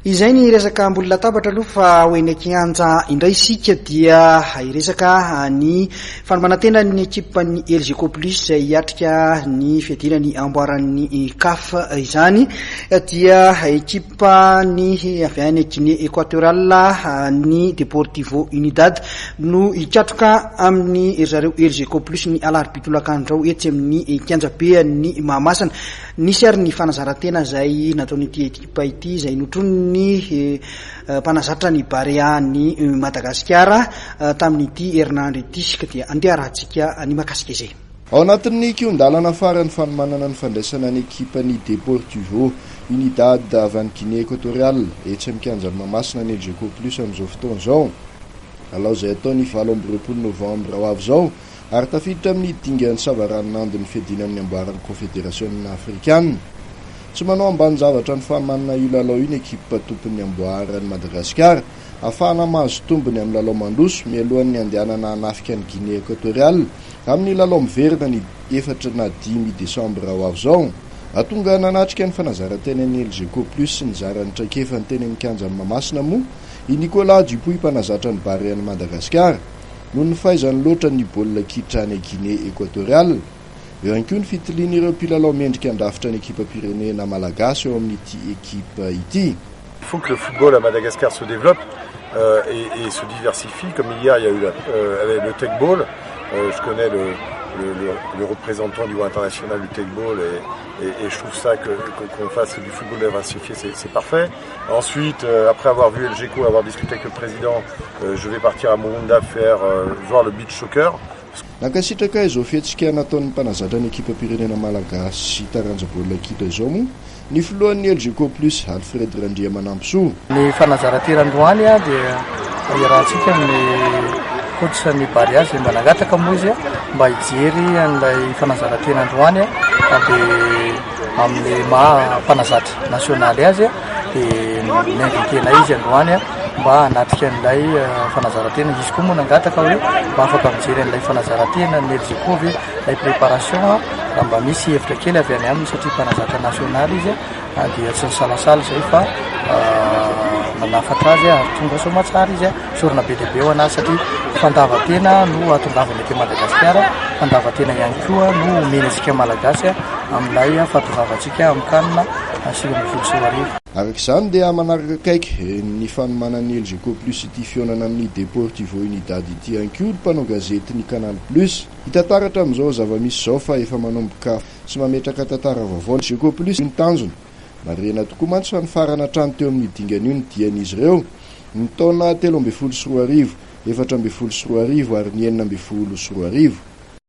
Izay ny resaka ambony latabatra aloha fa ho eny an-kianja indray isika dia hiresaka ny fanomanan-tenan'ny ekipan'ny Elgeco Plus izay hiatrika ny fiadiana ny amboaran'ny CAF izany dia ekipan'ny avy any Guinée Equatoriale ny Deportivo Unidad no hikatroka amin'ny ry zareo Elgeco Plus ny alarobia tolakandro izao etsy amin'ny kianjaben'ny Mahamasina. Nisy ary ny fanazaran-tena izay nataon'ity ekipa ity izay notronin'ny mpanazatra ny Barea an'i Madagasikara tamin'ity herinandro ity ka dia andeha arahantsika ny mahakasika izay. Ao anatin'ny kihon-dalana farany fanomanana ny fandraisana ny ekipan'ny Deportivo Unidad avy any Guinée Equatoriale etsy amin'ny kianjan'i Mahamasina ny Elgeco Plus amin'izao fotoana izao. Lalao izay hatao ny 28 novambra ho avy izao ary tafiditra amin'ny dingan'ny savaranonandon'ny fiadiana amin'ny amboaran'ny Konfederasiona Afrikana. Tsy manao ambanin-javatra ny fanomanana io lalao io ny ekipa tompon'ny amboaran'i Madagasikara, ahafahana mahazo tombony amin'ny lalao mandroso mialohan'ny handehanana hanafika an'i Guinée Equatoriale amin'ny lalao miverina ny efatra na dimy desambra ho avy izao. Tonga nanatrika ny fanazaran-tenan'ny Elgeco Plus sy nizara ny traikefany teny amin'ny kianjan'i Mahamasina moa i Nicolas Dupuis mpanazatra ny Barean'i Madagasikara. Noho ny fahaizany loatra ny baolina kitra any Guinée Equatoriale. Eo ihany koa ny fitilian'ireo mpilalao mendrika handrafitra ny ekipam-pirenena malagasy ao amin'ity ekipa ity. Il faut que le football à Madagascar se développe et, et se diversifie. Comme hier, il y a eu la, euh, le tech ball. Euh, je connais le, le, le, le représentant du international du tech ball et, et, et je trouve ça que qu'on fasse du football diversifié, c'est parfait. Ensuite, euh, après avoir vu Elgeco, avoir discuté avec le président, euh, je vais partir à Morondava faire euh, voir le beach soccer. Nankasitraka izao fihetsika nataon'ny mpanazatra ny ekipam-pirenena malagasy taranja baolina kitra izao moa ny filohan'ny Elgeco Plus, Alfred Randriamanampisoa. Ny fanazaran-tena androany dia iarahantsika amin'ny coach ny Barea izay mba nangataka moa izy mba hijery an'ilay fanazaran-tena androany dia amin'ny maha mpanazatra nasionaly azy dia ni-inviter-nay izy androany mba hanatrika an'ilay fanazaran-tena. Izy koa moa nangataka hoe mba afaka mijery an'ilay fanazaran-tena ny Elgeco ve ilay préparation raha mba misy hevitra kely avy any aminy satria mpanazatra nasionaly izy dia tsy nisalasala izay fa nanafatra azy ary tonga soamatsara izy. Sorona be dia be ho an'azy satria fandavan-tena no ahatongavany aty Madagasikara, fandavan-tena ihany koa no omeny antsika Malagasy amin'ilay fahatongavantsika amin'ny CAN 2019. Araka izany dia manaraka akaiky ny fanomanan'ny Elgeco Plus ity fihaonana amin'ny Deportivo Unidad ity ihany koa ny mpanao gazetin'ny Canal Plus. Hita taratra amin'izao zava-misy izao fa efa manomboka sy mametraka tantara vaovao ny Elgeco Plus ny tanjona. Marihina tokoa mantsy fa nifarana hatrany teo amin'io dingana io ny dian'izy ireo ny taona 2013, 2014 ary ny 2016.